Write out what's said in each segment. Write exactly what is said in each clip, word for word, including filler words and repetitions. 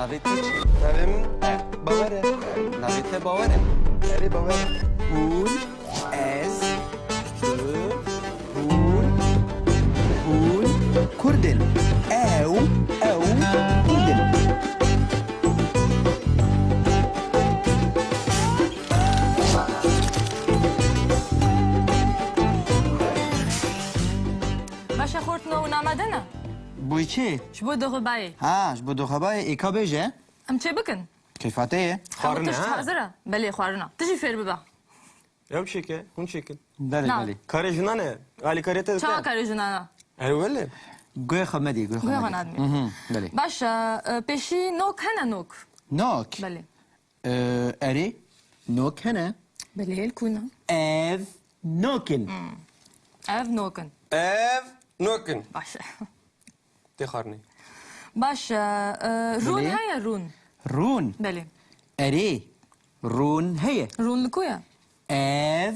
Navê te çi? Navê min Bawer e. Navê te Bawer e. Erê, Bawer e. Hûn, ez, tu, hûn, hûn Kurd in. Ew, ew Kurd in. Baş e, xortino û name de ne? Bo çi? Ji bo doxebayê. Ha, ji bo doxebayê ê ka bêje. Em çê bikin? Keyfa te ye. Xwarin e, tişt ha? Hazir e. Belê, xwarina. Tu jî fêr bibe. Ew çêke, hûn çêkin. Belê, Na. Belê. Karê jinan e. Alîkarê te dike. Çawa karê jinan e? Erê wele. Guhê xwe medî, guhê xwe Guhê xwe medî. nadimê. Mhm, belê. Baş e, e, pêşî nok hene, nok? Nok? Belê. E, erê, nok hene. Belê, li ku ne? Ev nokin. Hmm. Ev nokin. Ev nokin. Baş e. Tê xwarinê. Baş e, e, rûn Belê. heye, rûn? Rûn. Belê. Erê, rûn heye. Rûn li ku ye? Ev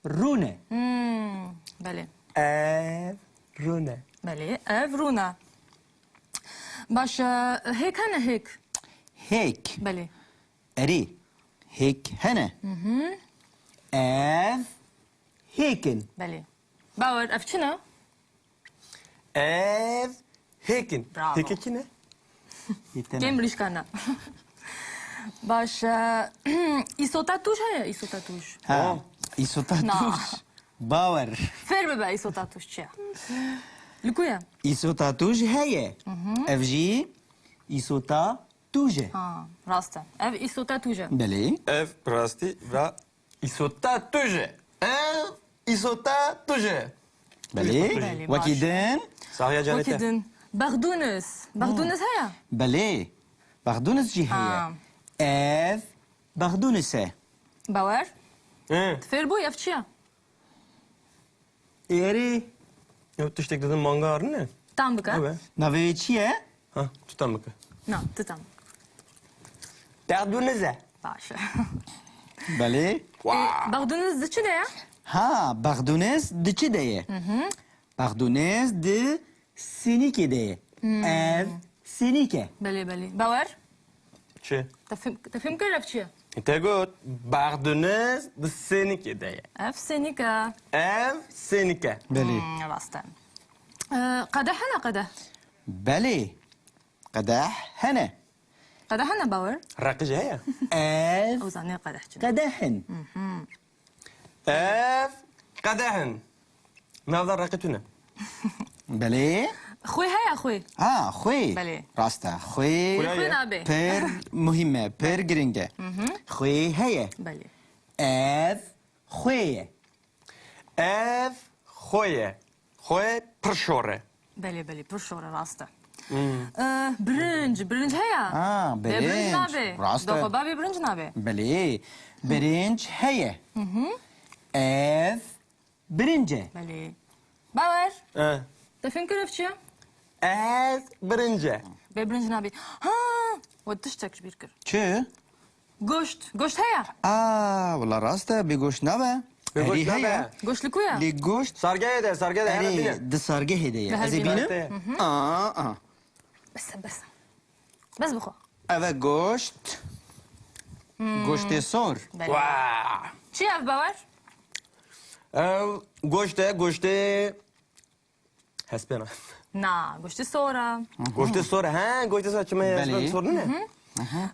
rûn e. Hmm, belê. Ev rûn e. Belê, ev rûn e. Baş e, hêk hene, hêk? Hêk. Belê. Erê, hêk hene. Mhm. Ev hêk in. Belê. Bawer, ev çi ne? Ev hêk in. Bravo. Hêkê kî ne? Yê te ne? Kêm rişka ne. Baş e, îsota tûj heye, îsota tûj? Ha, Oh. îsota Na. tûj. Bawer. Fêr bibe îsota tûj çi ye? Li ku ye? Îsota tûj heye. Mhm. Ev jî îsota tûj e. Ha, rast e. Ev îsota tûj e. Belê. Ev bi rastî ve îsota tûj e. Ev îsota tûj e. Belê. Belê, Wekî baş e. din. Saxiya canê Wekî te. din. Bexdûnis. Bexdûnis heye? Belê. Bexdûnis jî heye. Ha. Ev bexdûnis e. Bawer? He. Tu fêr bûyî, ev çi ye? Êrî. Ew tiştek didin manga arine. Tam bike. Ew e. Navê wê çi ye? Ha, tu tam bike. Na, tu tam. Bexdûniz e. Baş e. Belê. Ê, bexdûniz di çi de ye? Ha, bexdûniz di çi de ye? Mhm. Bexdûniz di sênîkê de ye. Hmm. Ev sênîk e. Belê, belê. Bawer? Çi? Te fêm, te fêm kir ev çi ye? Te got, bexdûniz di sênîkê de ye. Ev sênîk e. Ev sênîk e. Belê. Hmm, rast e. Ee, qedeh hene, qedeh? Belê. Qedeh hene. Qedeh hene, Bawer? Reqî jî heye. Ev Ew zanê qedeh çi ne. qedeh in. Mhm. Ev qedeh in. Navda reqî tune. Belê. Xwê heye, xwê? Ha, xwê. Belê. Rast e. Xwê. Xwê Xwê ye. nabe. Pir muhîm e, pir giring e. Mhm. Xwê heye. Belê. Ev xwê ye. Ev xwê ye. Xwê pir şor e. Belê, belê, pir şor e, rast e. Hmm. Ee, birinc, birinc heye? Ha, Bê birinc birinc. nabe. Rast e. Doxebabê birinc nabe. Belê, birinc heye. Hı hı. Ev birinc e. Belê. Bawer. E. Te fêm kir ev çi ye? Ez birinc e. Bê birinc nabe. Ha, we tiştek ji bîr kir. Çi? Goşt. Goşt heye? Aa, wela rast e, bê goşt nabe. Bê goşt Erê heye. nabe. Goşt li ku ye? Lê goşt Sargehê de, sargehê de, here bîne. Erê, di sargehê de ye. Di her Ez ê bîne. bînim. Te. Aa, aa. Bes e, bes e. Bes bixwe. Ev e goşt. Hmm. Goştê sor. Belê. Wa! Çi ev, Bawer? Ev goşt e, goştê hespêna. Na, goştê sor e. Goştê sor e, he, goştê sor, çima ye, Belê. hespên sor nîne?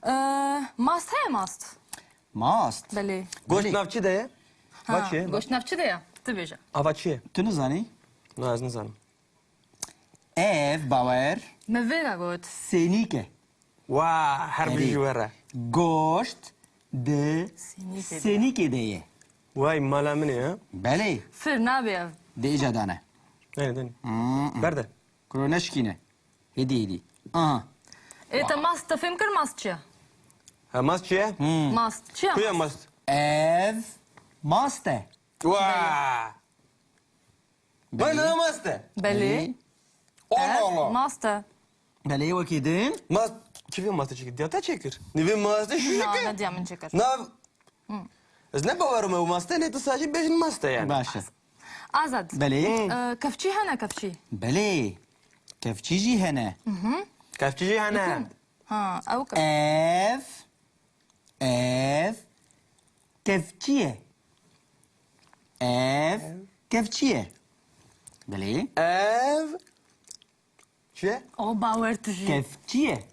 Ee, mast heye, mast? Mast? Belê. Goşt Belê. nav çi de ye? Ha, Va çi ye? goşt nav çi de ye? Tu bêje. Ava çi ye? Tu nizanî? Na, ez nizanim. Ev, Bawer. Me vê ve got. Sênîk e. Wa, her bijî Erê. ji we re. Goşt di Sênîkê de. sênîkê de ye. Way, mala min e, ha? Belê. Fir nabe ev. Di îca dane. Denê, denê. Hmm. Berde. Kuro neşikîne. Hêdî, hêdî. Aha. Ê, te mast, te fêm kir mast çi ye? Ha, mast çi ye? Hmm. Mast çi ye? Ku ye mast? Ev mast e. Wa! Belê. Bana mast e. Belê. Belê. Allah Ev Allah. mast e. Belê, wekî din. Mast, kî vê mastê çêkir? Diya te çêkir. Nîvê mastê şu Na, çêkir. ne diya min çêkir. Na, Hı. ez ne bawer me ew mastê, ne tu sajî bêjin mastê yani. Baş e. Azad. Belê. Hı. Ee, kevçî hene, kevçî? Belê. Kevçî jî hene. Hı hı. Kevçî jî hene. Hı hı. Ha, ew ke- Ev, ev kevçî ye. Ev kevçî ye. Belê. Ev çi ye? O bawer tu jî. Kevçî ye.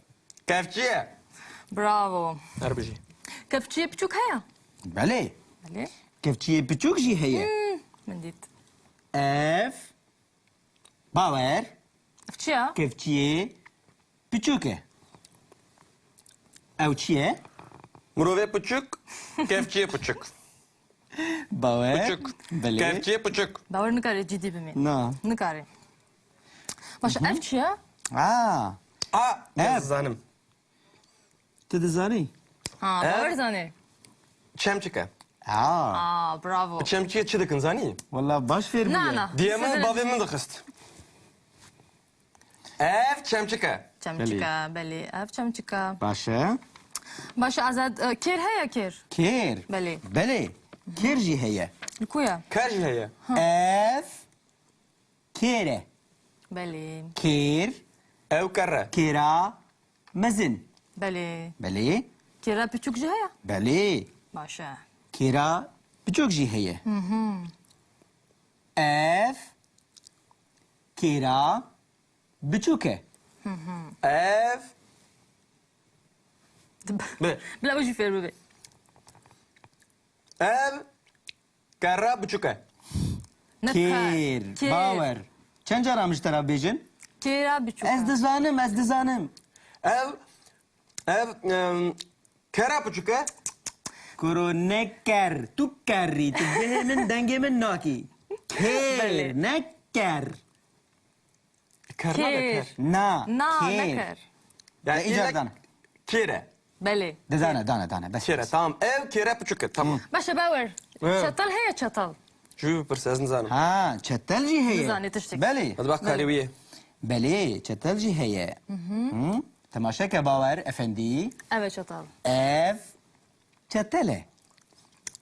Kevçî ye. Bravo. Her bijî. Kevçiyê piçûk heye? Belê. Belê. Kevçiyê piçûk jî heye. Hmm, min dît. Ev Bawer. Ev çi ye? Kevçiyê piçûk e. Ew çi ye? Mirovê piçûk, kevçiyê piçûk. Bawer. Piçûk. Belê. Kevçiyê piçûk. Bawer nikare cidî bimê. Na. Nikare. Baş, ev çi ye? A. A, ez Ev. dizanim. Tu dizanî? Ha, Ev bawer zanê. Çemçik e. Aa. Aa, bravo. Bi çemçikê çi dikin zanî? Wala baş fêr bûye. Na, na. Diye min bavê min dixist. Ev çemçik e. Çemçik e, belê. Ev çemçik e. Baş e. Baş e, Azad, e, kêr heye kêr? Kêr? Belê. Belê. Kêr jî heye. Li ku ye? Kêr jî heye. Ev kêr e. Belê. Kêr. Ew kerr e. Kêra mezin. Belê. Belê. Kêra piçûk jî heye? Belê. Baş e. Kêra piçûk jî heye. Hı hı. Ev kêra biçûk e. Hı hı. Ev. Bi. Bila ew jî fêr bibe. Ev Kerra biçûk e. Ne Kêr, kêr. Bawer. Çend cara min ji te re bêjin? Kêra biçûk e. Ez dizanim, ez dizanim. Ev, ev, em, kera biçûk e. Kuro ne ker, tu kerrî, tu bihê min, dengê min nakî. Kêr, Belê. ne ker. Ker nabe Kêr. ker. Na, Na, ne kêr. ker. Yani Îcar illa dana. kêr e. Belê. De dane, dane, dane, bes. Kêr e, tamam. Ev kêre piçûk e, tamam. Baş e, Bawer. He. Çetel heye, çetel? Jû bipirse, ez nizanim. Ha, çetel jî heye. Nizanî tiştek. Belê. Hadi bak, Belê. karê wî ye. Belê, çetel jî heye. Hı hı. Hı? Temaşe ke, Bawer Efendî. Ev e çetel. Ev Çetel e.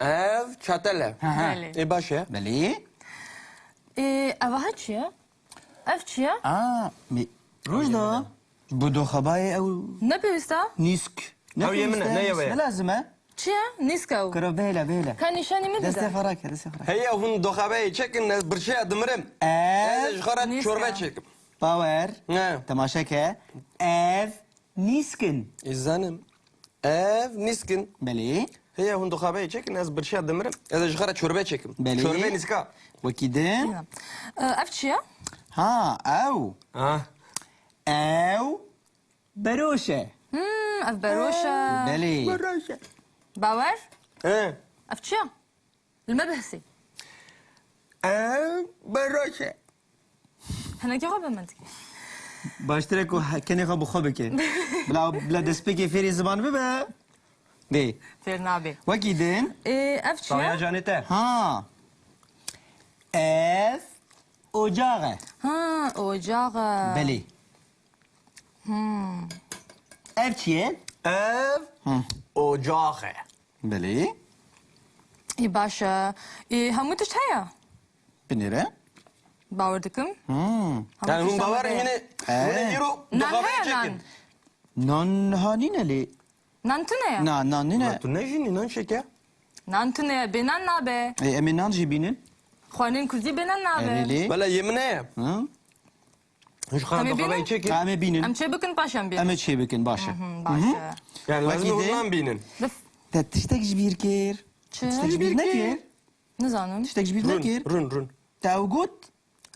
Ev çetel e. Hı hı. Belê. Ê, baş e. Belê. Ê, ev aha çi ye? Ev çi ye? A, mi, Rojda, bu doxabayê ew Ne pêwîst e? nîsk. Ne Ew yê min e, pêwîst e, ne yê we ye? ne lazim e? Çi ye? Nîsk ew. Kuro bêle, bêle. Ka nîşanî min bide. Destê xwe rake, destê xwe rake. Heye hûn doxabayê çekin, ez birçiya dimirim. Ev Ez ji xwe re nîsk çorbe e. çêkim. Bawer. Ne. Temaşe ke. Ev Nîskin. Ez zanim. Ev nîskin. Belê. Heye hûn dixwebeyê çekin, ez birçiya dimirim. Ez ê ji xwe re çorbe çekim. Belê. Çorbe nîska. Wekî din. E, ev çi ye? Ha, ew. Ha. Ew beroş e. Hmm, ev beroş e. Belê. Beroş e. Bawer? He. Ev çi ye? Li me behsê. Ev beroş e. Hinekî xwe bi min dike. Baştir e ku he-, kenê xwe bi xwe bike. Bila, bila destpêkê fêrî ziman bibe. Bê. Fêr nabe. Wekî din. Ê, ev çi ye? Tawya canê te. Ha. Ev ocax e. Ha, ocax e. Belê. Hmm. Ev çi ye? Ev Hı. ocax e. Belê. Ê, baş e. Ê, hemû tişt heye? Binêre. Bawer dikim. Hmm. Hemû Yani hûn tişt bawer heye. hîne, He. hûn ê îro Nan dixwebeyê heye nan? çekin. Nan niha nîne lê. Nan tune ye? Na, nan nîne. Nan tune jî nî, nan şeke. Nan tune ye, bê nan nabe. Ê, em ê nan jî bînin. Xwarinên kurdî bê nan nabe. Erê lê. Bela yê min heye. Hı? Ji xwe Em ê dixwebeyê bînin? çekin. Em ê bînin. Em çê bikin, paş em bînin. Em ê çê bikin, baş e. Hı hı, baş e. Yani Wekî lazim e din. hûn nan bînin. Bif. Te tiştek ji bîr kir. Çi? Tiştek ji bîr nekir. Nizanim. Tiştek ji bîr Rûn, nekir. rûn, rûn. Te ew got?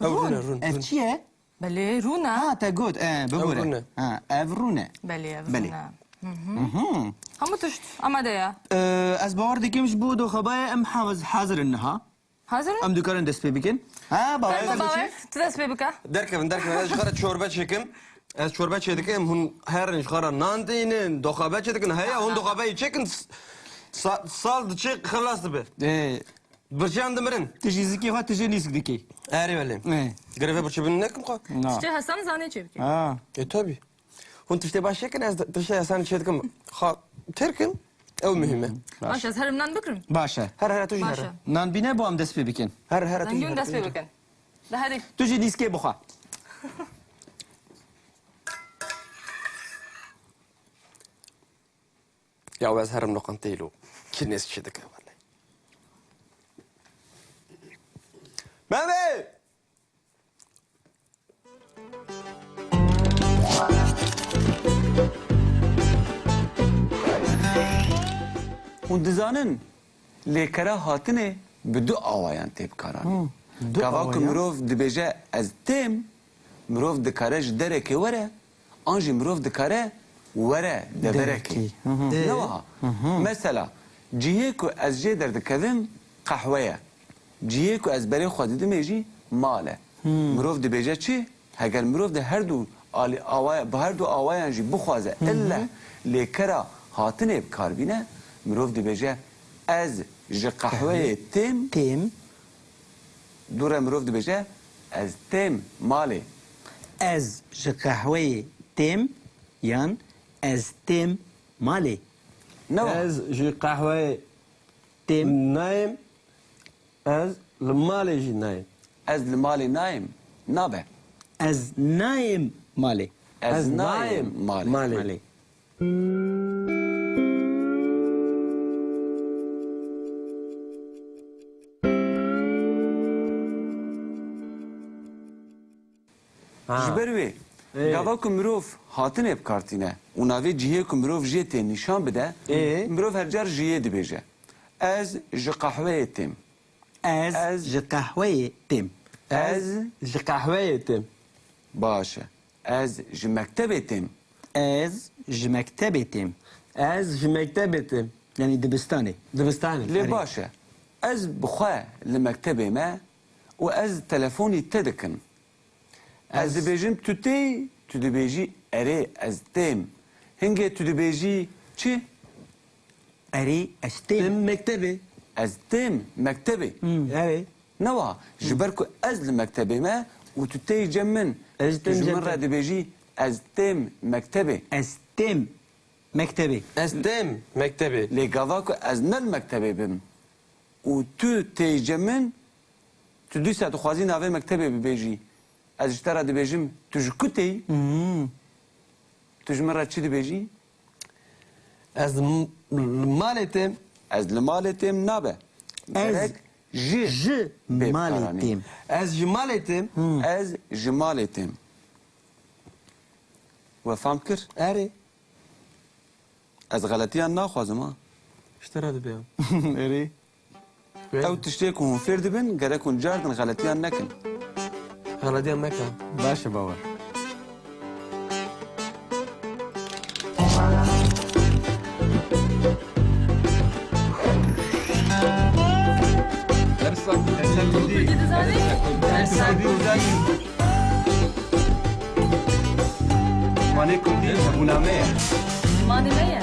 Ew rûn e, rûn, Ev rûn. çi ye? Belê, rûn e. Ha, te got, e, Ew bibûre. rûn e. Ha, ev rûn e. Belê, ev Belê. rûn e. Hı hı. Hı hı. Hemû tişt amade ye. Ee, ez bawer dikim ji bo doxabayê em haz-, hazir in niha. Hazir in? Em dikarin dest pê bikin. Ha, bawer. Tamam, bawer. Tu dest pê bike. Derkevin, derkevin. Ez ji xwe re çorbe çêkim. Ez çorbe çêdikim. Hûn herin ji xwe re nan dînin. Doxabe çêdikin. Heya, hûn doxabeyê çêkin. S-, sa-, sal diçe xilas dibe. Ee. Birçiyan dimirin. Tu jî zikê xwe, tu jî nîsk dikî. Erê welê. Ee. Girêve birçî bin nekim xwe. Na. Çiçe Hasan zanê çê bike. Ha. E, tabii. Hûn tiştê baş çêkin, ez tiştê Hasan çê dikim. Xwe têr kim, ew muhîm e. Baş. Baş, ez herim nan bikirim. Baş e. Her, her, tu jî Baş her. e. Nan bîne bo em dest pê bikin. Her, her, tu jî Dengûn her, dest tu jî pê her. bikin. De herî. Tu jî nîskê bixwe. Ya ez herim loqanteyê lo. Kî nêz çi dike wele. Mehmet! Hûn dizanin, lêkera hatinê bi du awayan tê bikaranîn. Hı, du Gava ku awayan. Mirov dibêje ez têm, mirov dikare ji derekê were, an jî mirov dikare were deverekê. Derekê, hı hı. Ne wiha? Hı hı. Mesela, cihê ku ez jê derdikevim qehwe ye. Cihê ku ez berê xwe didimê jî mal e. Hmm. Mirov dibêje çi? Heger mirov di her du alî-, awaya, bi her du awayan jî bixwaze, Hı hı. illeh lêkera hatinê bi kar bîne, mirov dibêje, ez ji qehweyê têm. Têm. Dû re mirov dibêje, ez têm malê. Ez ji qehweyê têm yan ez têm malê. Ne wa? Ez ji qehweyê Têm. nayêm, ez li malê jî nayêm. Ez li malê nayêm. Nabe. Ez nayêm malê. Ez Ez nayêm nayêm malê. malê. Malê. Ha. Ji ber wê, Ê. gava ku mirov hatinê bi kar tîne û navê cihê ku mirov jê tê nîşan bide, Ê. mirov her car ji yê dibêje. Ez ji qehweyê têm. Ez Ez ji qehweyê têm. Ez ji qehweyê têm. Baş e. Ez ji mektebê têm. Ez ji mektebê têm. Ez ji mektebê têm. Yanî dibistanê. Dibistanê. Lê Erê. baş e. Ez bi xwe li mektebê me û ez telefonî te dikim. Ez Ez dibêjim tu tê, tu dibêjî erê ez têm. Hingê tu dibêjî çi? Erê ez têm. Têm mektebê. Ez têm mektebê. Hmm. Erê. Ne wiha? Ji ber ku ez li mektebê me û tu têyî cem min. Ez Tu têm ji cem min te. re dibêjî ez têm mektebê. Ez têm mektebê. Ez têm mektebê. Lê gava ku ez ne li mektebê bim û tu têyî cem min, tu dîsa dixwazî navê mektebê bibêjî. Ez ji te re dibêjim, tu ji ku têyî? Hmm. Tu ji min re çi dibêjî? Ez m-, li malê têm. Ez li malê têm nabe. Ez Gerek ji ji pê malê bikaranî. têm. Ez ji malê têm. Hmm. Ez ji malê têm. We fam kir? Erê. Ez xeletiyan naxwazim ha. Ji te re dibêm. Erê. Wê. Ew tiştê ku hûn fêr dibin, gerek hûn cardin xeletiyan nekin. Xeletiyan meke. Baş e, bawer. Dersa Kurdî. Dersa Kurdî. Dersa Kurdî. Zimanê Kurdî hebûna me ye. Zimanê me ye.